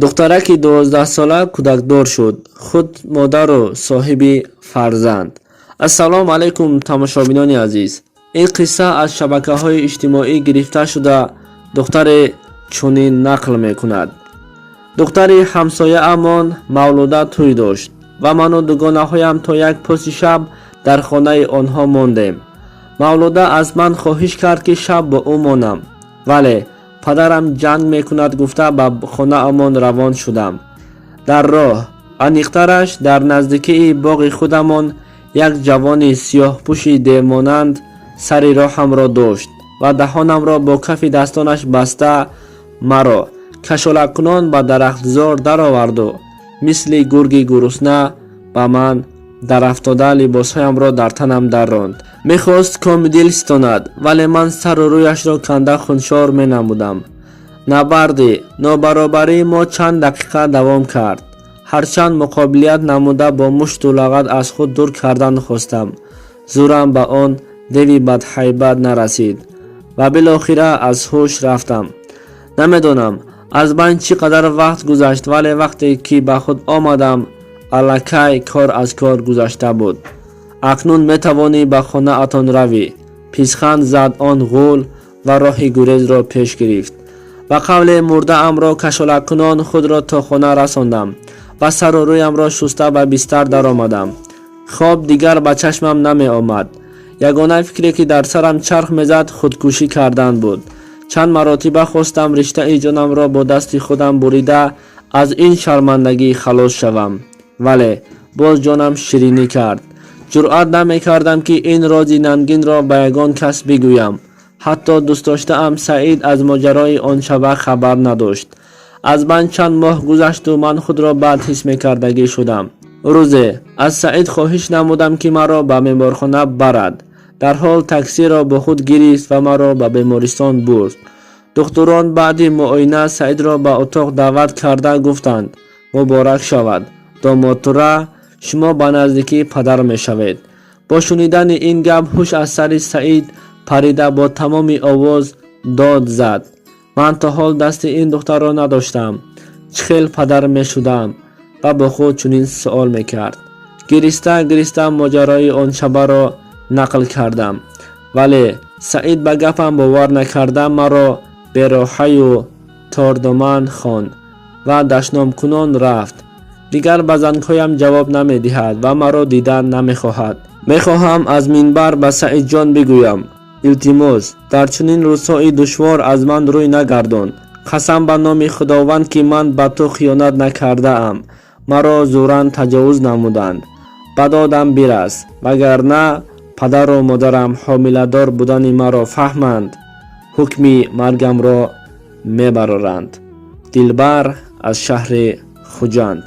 Духтараки 12сола кӯдакдор шуд, худ модару соҳиби фарзанд. Ассалому алайкум, тамошобинони азиз! Ин қисса аз шабакаҳои иҷтимоӣ гирифта шуда, духтаре чунин нақл мекунад: Духтари ҳамсояамон Мавлуда тӯй дошт ва ману дугонаҳоям то як поси шаб дар хонаи онҳо мондем. Мавлуда аз ман хоҳиш кард, ки шаб бо ӯ монам, вале падарам ҷанг мекунад гуфта, ба хонаамон равон шудам. Дар роҳ, аниқтараш дар наздикии боғи худамон, як ҷавони сиёҳпӯши девмонанд сари роҳамро дошт ва даҳонамро бо кафи дастонаш баста, маро кашолакунон ба дарахтзор дароварду мисли гурги гурусна ба ман дарафтода, либосҳоямро дар танам дарронд. Мехост коми дил ситонад, вале ман сару рӯяшро канда хуншор менамудам. Набарди нобаробарии мо чанд дақиқа давом кард. Ҳарчанд муқобилият намуда, бо мушту лағат аз худ дур кардан хостам, зӯрам ба он деви бадҳайбат нарасид ва билохира аз ҳуш рафтам. Намедонам, аз байн чӣ қадар вақт гузашт, вале вақте ки ба худ омадам, аллакай кор аз кор гузашта буд. «Акнун метавонӣ ба хонаатон равӣ», писханд зад он ғул ва роҳи гурезро пеш гирифт. Ба қавле, мурдаамро кашолакунон худро то хона расондам ва сару рӯямро шуста, ба бистар даромадам. Хоб дигар ба чашмам намеомад. Ягона фикре, ки дар сарам чарх мезад, худкушӣ кардан буд. Чанд маротиба хостам риштаи ҷонамро бо дасти худам бурида, аз ин шармандагӣ халос шавам, вале боз ҷонам ширинӣ кард. Ҷуръат намекардам, ки ин рози нангинро ба ягон кас бигӯям. Ҳатто дӯстдоштаам Саид аз моҷарои он шаба хабар надошт. Аз байн чанд моҳ гузашту ман худро бад ҳис мекардагӣ шудам. Рӯзе аз Саид хоҳиш намудам, ки маро ба беморхона барад. Дарҳол таксиро бо худ гирифт ва маро ба бемористон бурд. Духтурон баъди муоина Саидро ба утоқ даъват карда гуфтанд: «Муборак шавад, домодтура, шумо ба наздикӣ падар мешавед». Бо шунидани ин гап ҳуш аз сари Саид парида, бо тамоми овоз дод зад: «Ман то ҳол дасти ин духтарро надоштам, чӣ хел падар мешудам?» Ва бо худ чунин суол мекард. Гириста гириста моҷарои он шабаро нақл кардам, вале Саид ба гапам бовар накарда, маро бероҳаю тордоман хонд ва дашномкунон рафт. Дигар ба зангҳоям ҷавоб намедиҳад ва маро дидан намехоҳад. Мехоҳам аз минбар ба Саидҷон бигӯям: илтимос, дар чунин рӯзҳои душвор аз ман рӯй нагардон. Қасам ба номи Худованд, ки ман ба ту хиёнат накардаам. Маро зӯран таҷовуз намуданд. Ба додам бирас, вагарна падару модарам ҳомиладор будани маро фаҳманд, ҳукми маргамро мебароранд. Дилбар аз шаҳри Хуҷанд.